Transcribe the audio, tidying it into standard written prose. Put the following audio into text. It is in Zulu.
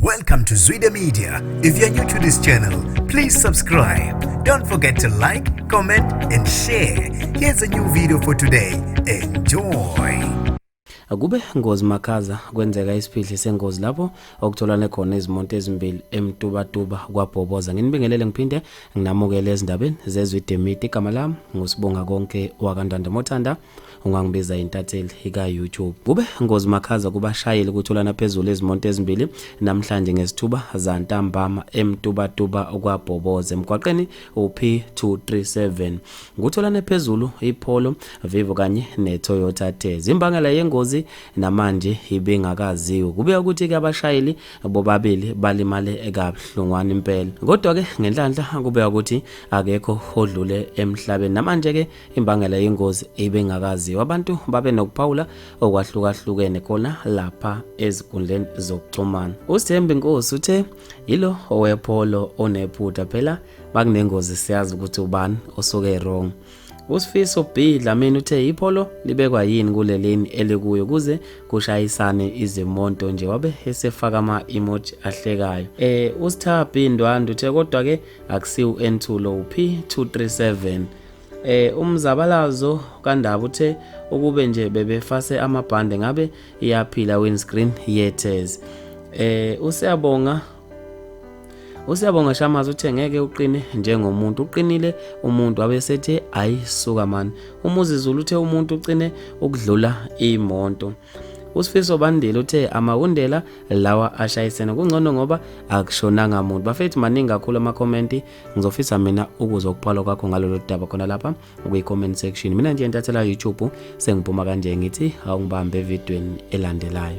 Welcome to Zwida Media. If you're new to this channel, please subscribe. Don't forget to like, comment, and share. Here's a new video for today. Enjoy. Kube ngozi makhaza kwenzeka isiphihli sengozi lapho okutholane khona izimoto ezimbili eMtubatuba kwaBhoboza. Nginibingelele ngiphinde nginamukele ezindabeni zeZwide Media. Igama lami nguSibonga konke wakaNdanda Mothanda ungangibiza intatheli ika-YouTube. Kube ngozi makhaza kubashayeli kutholana phezulu izimoto ezimbili namhlanje ngesithuba zantambama eMtubatuba kwaBhoboza emgwaqeni uP237. Kutholane phezulu iPolo Vivo kanye neToyota Tez. Imbangela yengozi namanje ibingakaziwe. Kubeka ukuthi-ke abashayeli bobabili balimale kabuhlungwana impela. Kodwa-ke ngenhlanhla kubeka ukuthi akekho odlule emhlabeni. Namanje-ke imbangela yengozi ibingakaziwa. Abantu babe nokuphawula okwahlukahlukene khona lapha ezinkundleni zokuxhumana. USithembi Nkosi uthe yilo owePolo onephutha phela makunengozi siyazi ukuthi ubani osuke wrong. USifiso B Dlamini uthe iPolo libekwa yini kulelini elikuyo kuze kushayisane izimonto nje wabe esefaka ama-emoji ahlekayo. UStha B Ndwandwe uthe kodwa ke akusiwo N2 lo P237. Umzabalazo kaNdaba uthe ukube nje bebefase amabhande ngabe iyaphila windscreen yeTez. USiyabonga Shamazi uthe ngeke uqine njengomuntu uqinile umuntu abesethe ayisuka mani. UMuzi Zulu uthe umuntu uqine ukudlula imoto. USifiso Bandile uthe amawundela lawa ashayisene kungcono ngoba akushonanga muntu. Bafethu maningi kakhulu amakhomenti, ngizofisa mina ukuzwa ukuphalwa kwakho ngalolu daba khona lapha kwi-comment section. Mina nje intathela YouTube sengiphuma kanje ngithi awungibambe evidweni elandelayo.